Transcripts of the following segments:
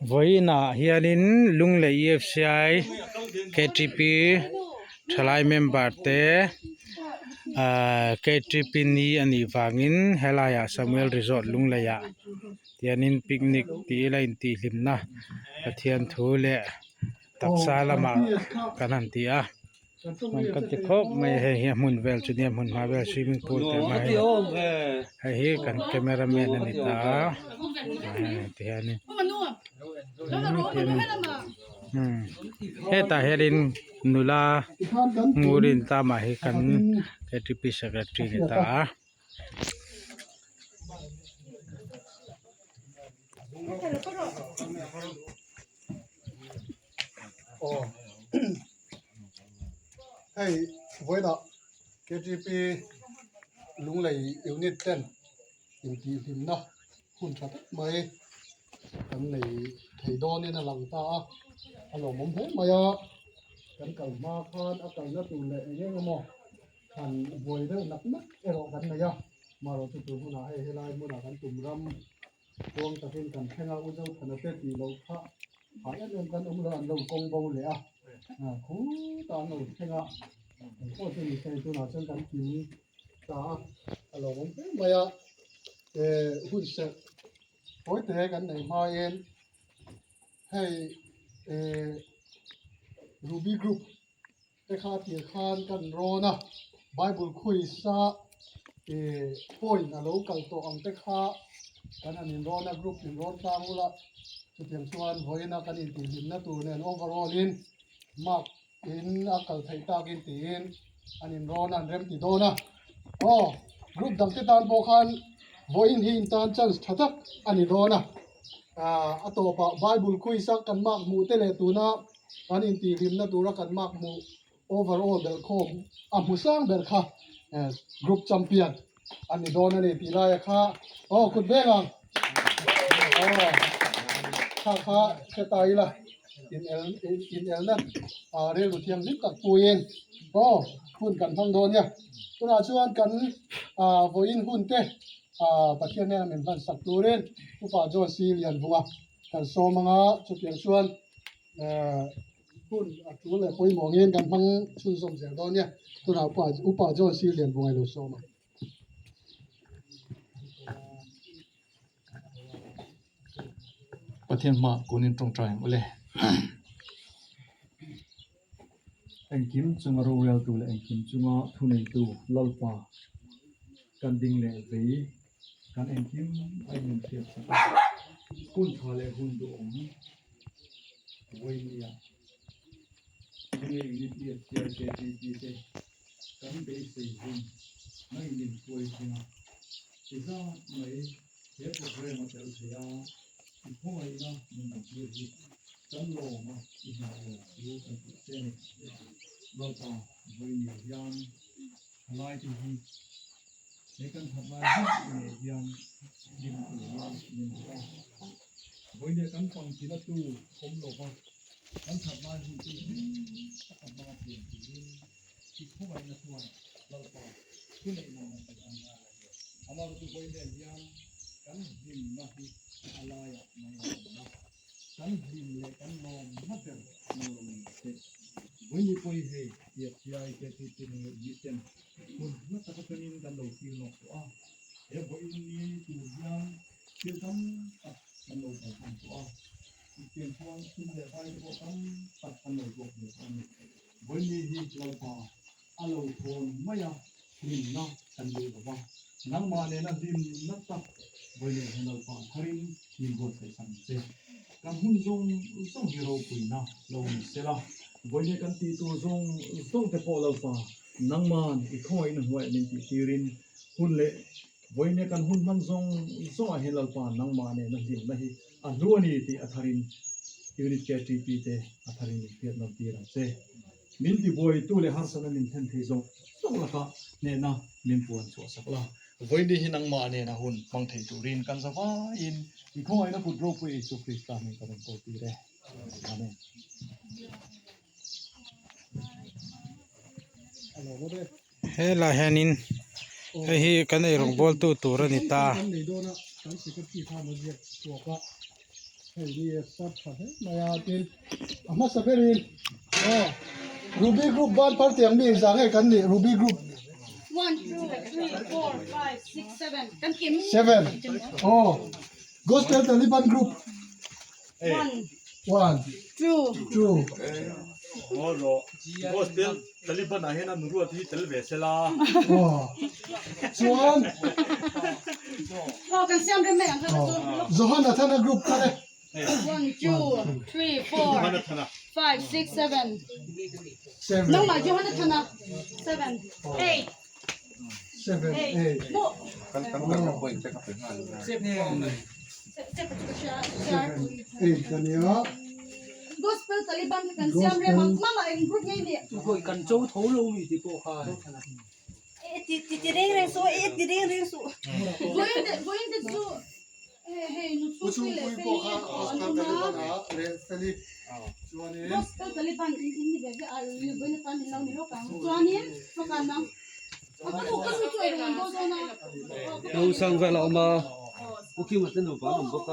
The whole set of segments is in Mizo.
Vawiinah hianin Lunglei EFCI KTP thalai member te ahh KTP ni a nih vangin helaiah Samuel Resort Lungleiah tianin picnic tih ila intihhlimna Pathian thu leh taksa lamah kan han ti a. Hmun ka ti khawp mai a hei hi a hmun vel chu nia hmun hma vel swimming pool te awm a hei hei hi kan camera man a ni ta a ti hianin hetah hianin nula ngurin tlama hi kan ktp secretary a ni ta a. Hei vawiinah KTP Lunglei unit ten intihhlimna hun tha tak mai kan nei thei dawnin a lang ta a, a lawmawm hle mai a, kan kal hma khan a kalna tur leh eng eng emaw han buai deuh nak nak erawh kan nei a, marawh chu tun hunah hei helai hmunah kan tum ram Chuang takin kan thleng a, U Zothana te tih loh kha hah em em kan awm lo, an lo kawng bo leh a, khutah an lo thleng a, eng pawh chu ni se tunah chuan kan kim ta a, a lawmawm hle mai a, hun serh tawi te kan nei hmain hei Ruby group te kha a tir khan kan rawn a, Bible khuisa point a lo kal tawh ang te kha kan han inrawn a, group inrawn tlang ula, chutiang chuan vawiina kan intihhlimna tur nen overall in mark in a kal theih takin tiin an inrawn a, an remti dawn a. Aw, group dang te tan pawh khan vawiin hi intan chance tha tak a ni dawn a, a tawpah Bible khuisa kan mark hmuh te leh tuna kan intihhlimna tura kan mark hmuh overall belhkhawm a hmu sang ber kha group champion a ni dawn a ni tih laia kha aw kut veng ang aw kha kha hre ta ila in el in elna rilru thianghlim tak puiin aw hun kan hmang dawn nia tunah chuan kan vawiin hun te Pathian hnena min hman sak turin Upa John C Lianvunga kan sawm anga chutiang chuan Hun a tul leh pawimawh angin kan hmang chhunzawm zel dawn nia. Tunah upa upa John sir lian bungai lo sawm a. Pathian hma kunin tawngtai ang ule. Engkim chunga roreltu leh engkim chunga thuneitu Lalpa kan ding leh vei kan engkim a inhriat sak a, hun tha leh hun duhawm Vawinia tunge unit EFCIKTP te kan beisei hun nang in hruai thleng a, ti zat mai he program a tel thei a, i khawngaihna min rawn tir hi kan lawm a, i hna lo chu kan tih che a ni. Lalpa Vawinia hian thalai te hi he kan that lai hauh ngei hian hlim turin min duh a. Vawinia kan pangti la tu awm lo va, kan that lai hun chu hlim taka hmanga pian turin i khawngaihna chuan Lalpa thuneihna min pe a ni. Amaherawhchu vawinia hian kan hlimna hi a laiah nang a awm a, kan hlim leh kan lawmna ber nang lo ni se. Vawinia pawhin hei TFCI KTP leh Mission hun hla tak atangin kan lo thlir lawk tawh a, he vawiin ni tur hian thil tam tak kan lo kalsan tawh a, chutiang chuan sum leh vai te pawh tam tak kan lo zawk ve tawh a ni. Vawiin ni hi Lalpa a lo thawn mai a, hlimna kan duh lo va, nangmah nena hlimna tak vawiin hian Lalpa tharin min buatsaih sak ang che. Kan hmun zawng zawng hi ropuina lo ni sela, vawiin kan tih tur zawng zawng te pawh Lalpa nangman i khawngaihna hnuaiah min tih tirin hun leh vawiin kan hun hman zawng zawngah hian Lalpa nangmah nena hlimna hi a hlu a ni tih a tharin Unit KTP te a tharin min hriat nawn tir ang che. Min tibuaitu leh harsatna min thlen thei zawk zawk laka hnehna min puan chhuah sak la. Vawiin hi nangmah nena hun hmang thei turin kan za vaiin i khawngaihna kut ropui Isu Krista hming ka rawn kawl tir e. Amen. Helai hianin hei hi kan eirawng bawltu tur a ni ta. Hei hi a sap tha hle mai a tin a hmasa berin aw Ruby group ban phar tiang mi engzah nge kan nih Ruby group seven aw Gospel Taliban group one two Gospel Taliban ah hian an ruat hi tel ve sela. Aw chuan Johan Athana group kha le. Seven. Seven eight. Seven eight a nia. Gospel Taliban kha kan siam rem ang mama eng group ngei nih. Khawi kan cho tho lo mi ti pawh kha. Ti ti reng reng suh e ti reng reng suh. Vawiin te vawiin te chu hei hei nu Pu chu leh Chhungpui Feli pawh kha an Gospel awm a. Taliban ah leh Feli chuanin. Gospel Taliban in in ni ve ve a vawiin atan in lo ni lawk ang chuanin hmakan ang. Nausang vel a awm a, Pu Kima te nupa an awm bawk a.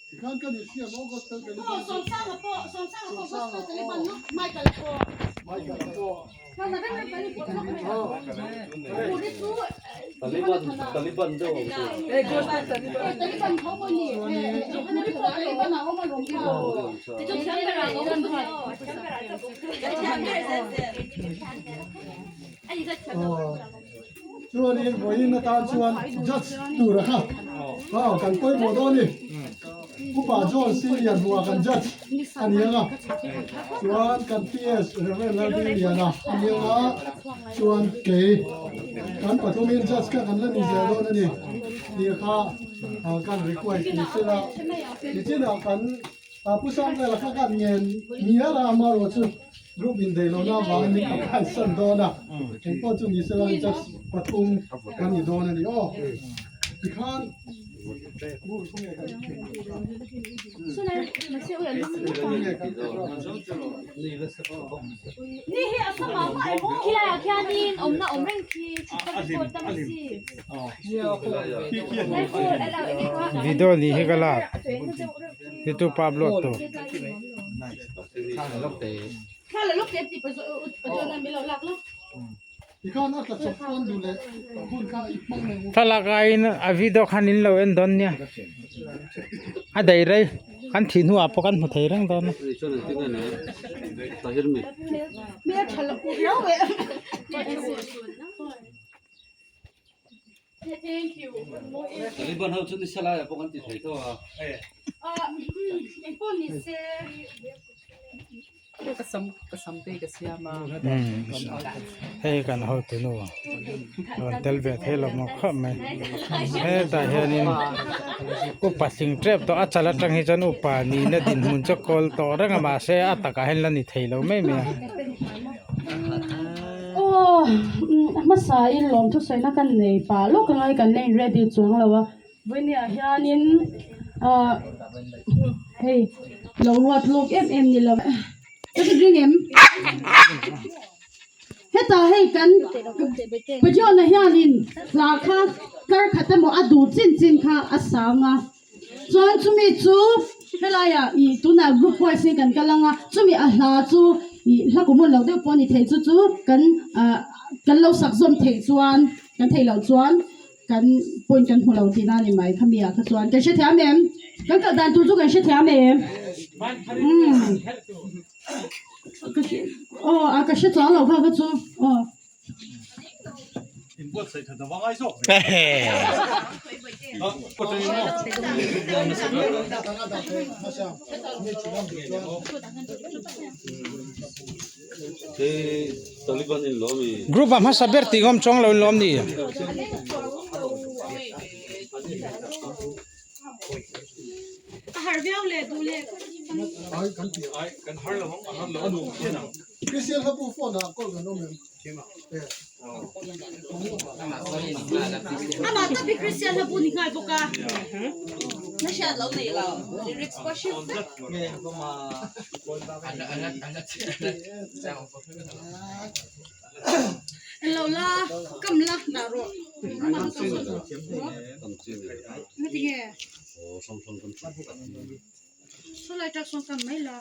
Tikhan kan insiam aw Gospel Taliban chu. Michael pawh. Taliban Taliban deuh ang chu. Chuanin vawiin atan chuan judge tur a kha aw kan pawimawh dawn a ni. Upa John Senior hmuhah kan judge a ni ang a, chuan kan PS Reverend Lalringliana a ni ang a, chuan kei kan pathumin judge kha kan la ni zel dawn a ni tih kha kan request ni sela. Nichinah kan Pu Samuel kha kan ngen ngial a, amaherawh chu group indeih lohna avangin min ka khansan dawn a, engpawh chu ni sela judge pathum kan ni dawn a ni aw. Tikhan Video ni hi ka lak youtube a upload tur. Thlalak aiin a video khan in lo en dawn nia a daih rei kan thih hnuah pawh kan hmu thei reng dawn a. Taliban ho chu ni salai ah pawh kan ti thei tho a. Hei kan hotu nu rawn tel ve thei lo maw khawp mai hetah hianin upa hling tep tawh a chal atang hi chuan upa nihna dinhmun chu a kawl tawh reng a mahse a takah hian la ni thei lo mai mai a. Aw hmasa in lawm thusawi kan nei pah lawk anga hei kan la in ready chuang lo a vawinia hianin ah hei lo ruat lawk em em ni lo ka ti ring em hetah hei kan Pajohna hianin hla kha kar khat emaw a duh chin chin kha a sang a. Chuan chumi chu helaiah ih tunah group wise in kan kal ang a, chumi a hla chu ih hla common lo deuh pawh a ni thei chu chu kan ah kan lo sak zawm theih chuan kan theih loh chuan kan point kan hmu lo tihna a ni mai khami ah kha chuan kan hrethiam em? Kan kal dan tur chu kan hrethiam em? Umm aw a ka hre chuang lo kha kha chu aw. Group ah hmasa ber tih ngawm chuang lo in lawm ni. Christian hlabu phone ah call kan awm em? Amah tak hi Christian hlabu ni nghal bawk a. Na hriat lo nei lo lyrics pawh hriat vek. Lo la kam la dah rawh. Ngatinge? Sawlai tak sawn kam mai la.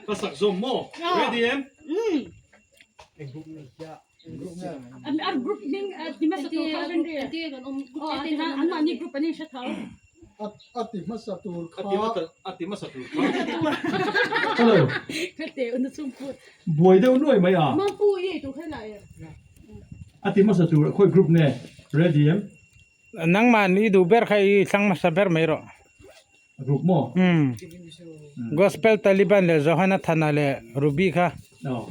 Ka sak zawm maw? Ready em? An group hming ti hmasa tur kha an ri. Anmahni group an inhre tho. A ti hmasa tur kha. A ti hmasa tur kha. Hello. Ka te una chung put. Buai deuh nuai mai a. Mampu i ei tur kha la e. A ti hmasa tur khawi group nge? Ready em? Nangmah i duh ber kha i thlang hmasa ber mai rawh. Group maw? Umm. Gospel Taliban leh Johana Thana leh Ruby kha. Aw.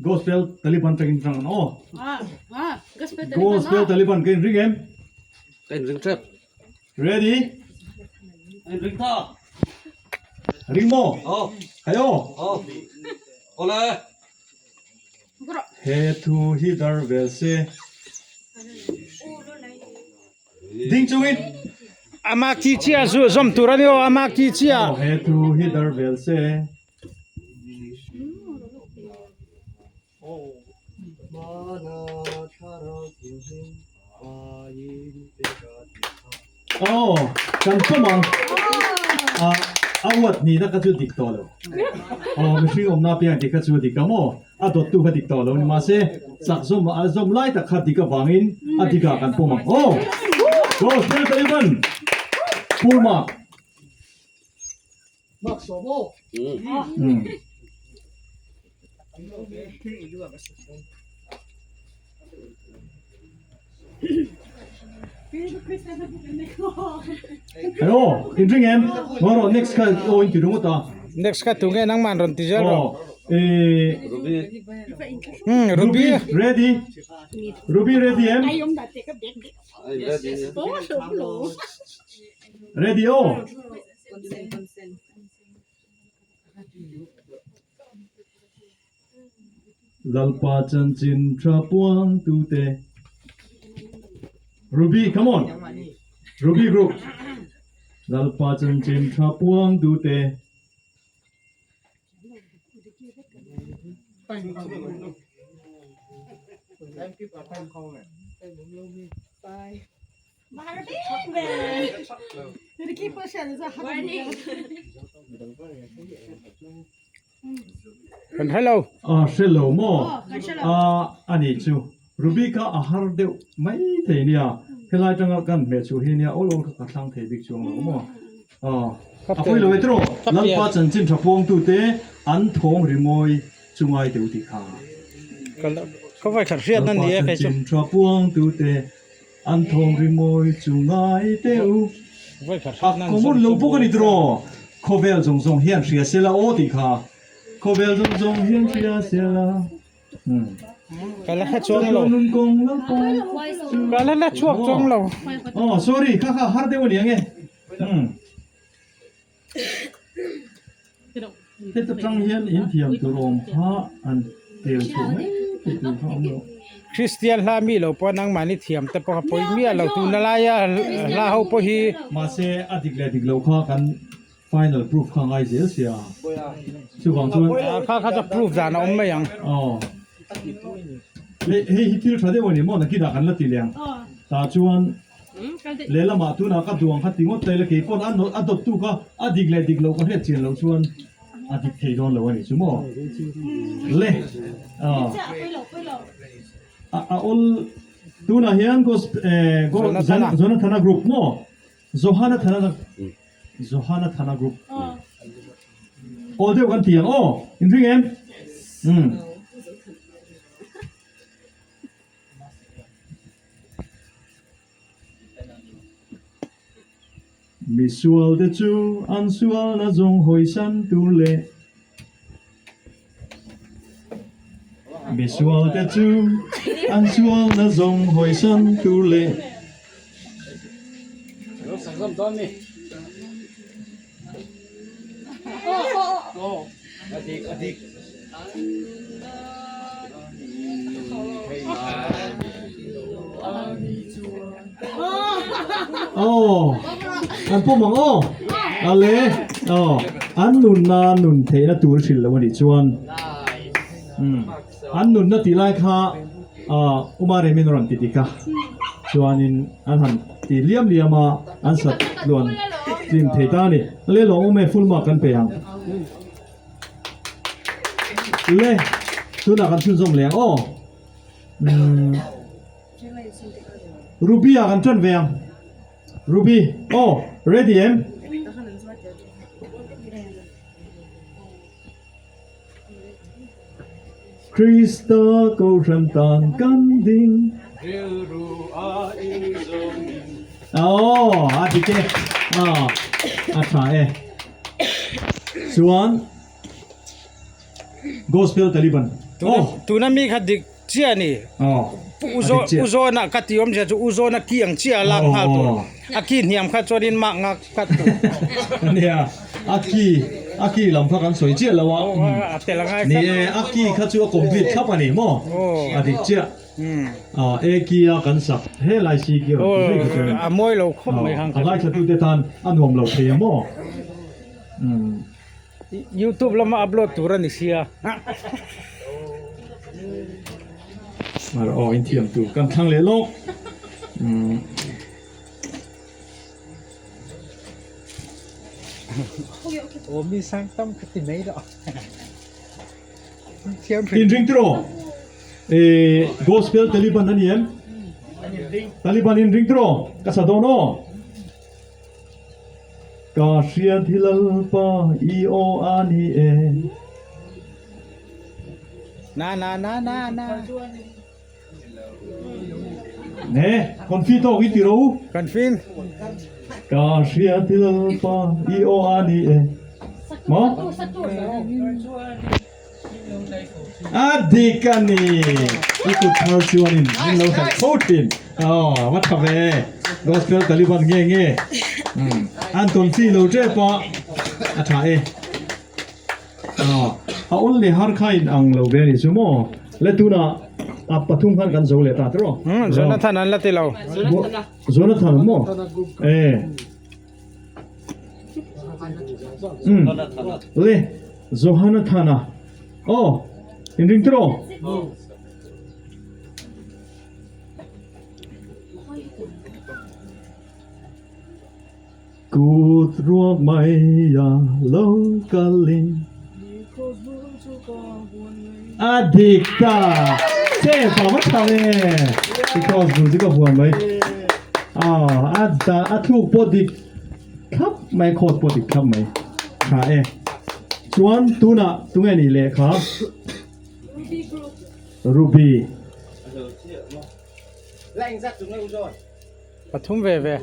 Gospel Taliban tangin rang an aw. Ah, ah, Gospel Taliban. Gospel Taliban ka inring em? Ka inring tep. Ready? Ka inring tha. Ring maw? Aw. Khai aw. Aw. Awle. He thu hi dar vel se. Ding chungin. Ama ki chia zu zawm tur a ni aw, ama ki chia. Aw he thu hi dar vel se. Aw kan pawm ang. A uat nihna kha chu dik tawh lo. Aw mihring awmna piang tih kha chu dik a maw? A dawttu kha dik tawh lo ni mahse chak zawm a zawm lai tak kha dik avangin a dikah kan pawm ang. Aw! Gospel Taliban! Full mark. Mark sawm aw. Um. Hello, in ring em? Ngawh rawh next kha aw in ti ringawt a. Next kha tunge nangman rawn ti zel rawh. Aw, eh Ruby. Ruby. Ready? Ruby ready em? Ready. Ready aw. Lalpa chanchin tha puang tute Ruby come on Ruby group Lalpa chanchin tha puang tute Kan hre lo. A hre lo maw? A a nih chu. Ruby kha a har deuh mai thei nia. Helai tanga kan hmeh chhuh hi nia awl awl kha ka thlang thei bik chuang lo maw? A pawi lo e tiraw? Lalpa chanchin tha puangtute an thawng rimawi chu ngai teu tih kha. Ka vawikhat hriat na ni e kei chu. Lalpa chanchin tha puangtute An thawm rimawi chu ngai teh u. A common lo bawk a ni tiraw? Khawvel zawng zawng hian hria sela aw tih kha. Khawvel zawng zawng hian hria sela. Ka la hre chuang lo. Nun kawng lalpa chu. Ka la la chhuak chuang lo. Aw sorry kha kha har deuh a ni ang e. Heta tang hian in thiam tur awm kha an tel chhuah mai thei tur kha awm lo. Kristian hla mi lo pawh nangmahni thiam te pawh kha pawi miah lo tuna laia hla ho pawh hi. Mahse a dik leh dik lo kha kan final proof kha ngai zel sia chuvang chuan. Kha kha chu proof dan a awm mai ang. Aw leh hei hi thil tha deuh a ni maw nakinah kan la ti leh ang tah chuan. Lehlamah tunah ka duang kha ti ngawt ta ila kei pawn a nawt a dawttu kha a dik leh dik loh ka hriat chian loh chuan A dik thei dawn lo a nih chu maw? Le a a awl tunah hian Jonathana group maw? Johana Thana Johana Thana group awl deuh kan ti ang aw inring em? Umm. Misualte chu an sualna zawng hawisan tur leh Misualte chu an sualna zawng hawisan tur leh Aw an pawm ang aw ale aw an nunna nun theihna tur hrilh lo a nih chuan an nunna tih lai kha ah Uma Remin a rawn ti dik a chuanin an han ti liam liam a an sat tluan tlim thei ta a ni ale lawm awm e full mark kan pe ang. Le tunah kan chhunzawm leh ang aw umm Ruby ah kan ṭan ve ang Ruby aw ready em? Krista kohhran tan kan ding Aw a dik e a tha e chuan Gospel Taliban aw Tuna mi kha dik chiah a ni U Zawna ka ti awmzia chu U Zawna ki ang chiah a lak nghal tur a ki hniam kha chuanin mah ngak khat tur. Nia a ki a ki lam kha kan sawi chiah lo a a tel a ngai ni e a ki kha chu a complete thlap a ni maw a dik chiah a ki a kan sak helai si ki rawn ti zui kha chuanin a mawi lo khawp mai a ngaithlatute tan a nuam lo thei a maw. Youtube lama upload tur a ni sia. Mar aw in thiam tur kan thlang leh lawk. Aw mi sang tam ka ti mai lo. Thiam In ring tiraw? Eh gospel Taliban ani em? Taliban in ring tiraw? Ka sa dawn aw. Ka hriat hi Lalpa i aw a ni e. Na na na na na. Ne, confi tawk i ti ro. Confin. Ka hriat hi Lalpa i aw a ni e. Maw? A dik a ni! I kut thar chuanin min lo hralh fo thin. Aw, a va tha ve. Gospel Taliban nge nge. An tawn chi lo tep a, a tha e. Aw, a awl leh har kha in ang lo ve a ni chu maw? Le tunah a pathum khan kan zo leh ta tiraw? Jonathan an la ti lo. Jonathan maw? E. Umm le Johana thana aw in ring tiraw Kut ruak mai a lo kalin A dik ta che pa va tha ve i cross bul chu ka huan mai a da a thluk pawh dik thlap mai khawt pawh dik thlap mai tha e chuan tunah tunge nih leh kha Ruby Pathum ve ve.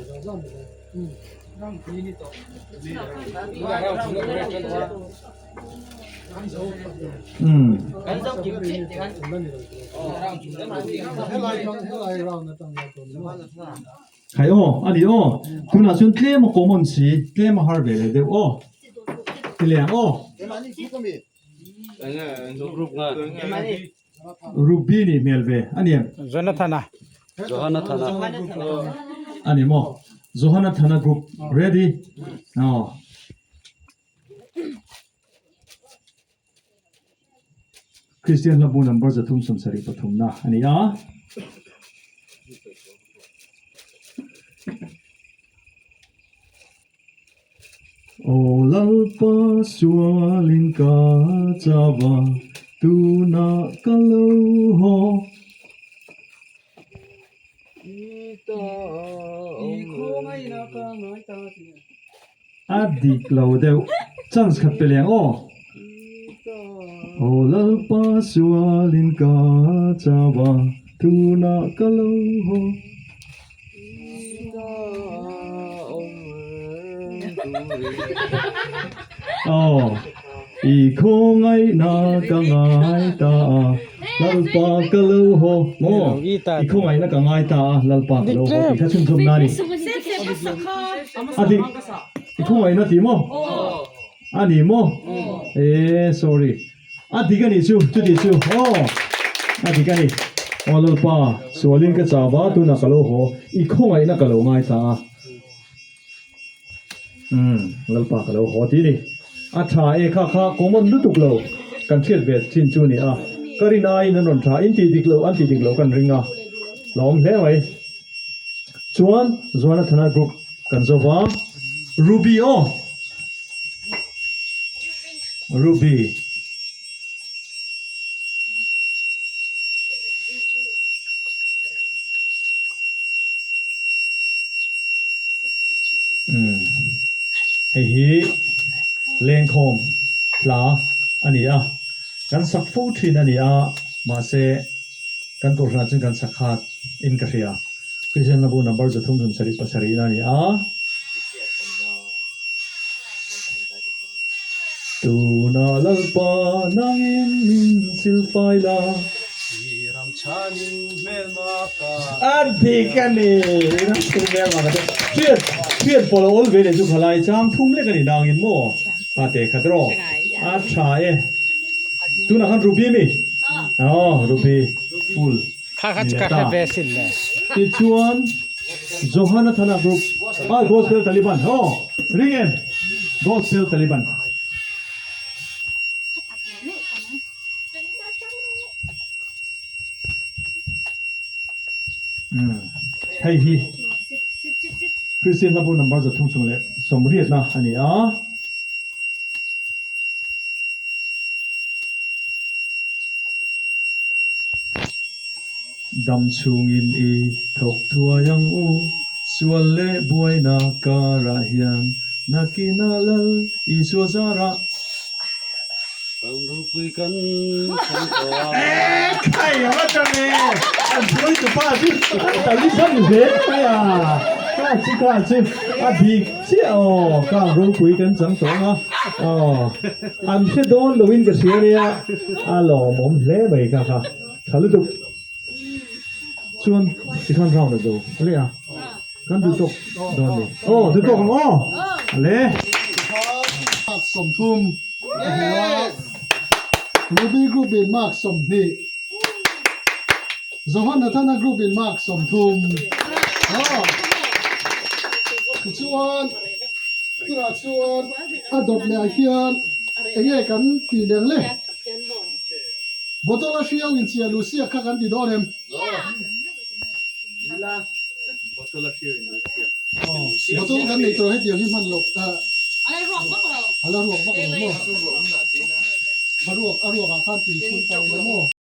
Khai aw, a ni aw. Tunah chuan tlem a common si, tlem a har ve leh deuh aw. Ti leh ang aw. Ruby nih hmel ve a ni em? Jonathana. Johannathana. A ni maw? Johannathana group ready? Aw. Kristian hlabu number 373 na a ni a. Aw Lalpa sualin ka chau a, tunah ka lo haw. A dik lo deuh chance khat pe leh ang aw. Aw Lalpa sualin ka chau a, tunah ka lo haw. Aw, i khawngaihna ka ngai ta a, Lalpa ka lo haw. Maw, i khawngaihna ka ngai ta a, Lalpa ka lo haw tih kha chhunchhawmna a ni. A dik, i khawngaihna tih maw? A ni maw? E, sorry. A dik a nih chu, chuti chu, aw, a dik a ni. Aw Lalpa, sualin ka chau va, tunah ka lo haw, i khawngaihna ka lo ngai ta a. Umm, Lalpa ka lo haw tih a ni. A tha e, kha kha common lutuk lo kan hriat ve thin chu a ni a. Ka rin aiin an rawn tha, in tih dik loh, an tih dik loh kan ring a, lawm hle mai. Chuan Joanathana group kan zo va, Ruby aw! Ruby. Umm hei hi lengkhawm hla a ni a, kan sak fo thin a ni a, mahse kan kohhranah chuan kan sak khat in ka hria. Kristian hlabu number 377 na a ni a. Tuna Lalpa nangin min silfai la. I ram chhanin hmelma ka. A dik a ni, i ram chhanin hmelma ka te. Hriat, hriat pawh lo awl ve leh chu khalai chang thum lek a ni nangin maw? A te khat rawh. A tha e. Tunah khan Ruby mi? Aw, Ruby full. Kha kha chu ka hre ve sin le. Tichuan Johana Thana Group ah Gospel Taliban aw ring em Gospel Taliban. Umm hei hi Christian hlabu number 380 na a ni a. Dam chhungin i thawk thuai ang u, sual leh buaina karah hian nakinah Lal Isua zarah. Kan ropui kan chang tawh a. E khai a va tang e, an sawi tu pa chu an Taliban hle mai a, ka chu ka chu a dik chiah aw, ka ropui kan chang tawh ang a, aw an hre dawn lo in ka hria nia, a lawmawm hle mai kha kha. Tha lutuk chuan tikhan round a zo a leh a, kan duh tawk dawn ni. Aw duh tawk ang aw a le. Mark 30 a hmu a, Ruby Group in mark 20, Johan Nathana Group in mark 30. Aw tichuan tunah chuan a dawt leh ah hian enge kan tih leng le? Bottle a hriau in chiah Lucia kha kan ti dawn em? Bottle kan nei tur hetiang hi hman loh a la ruak vak lo maw? A ruak a ruak ah khan tui phun ta ila maw?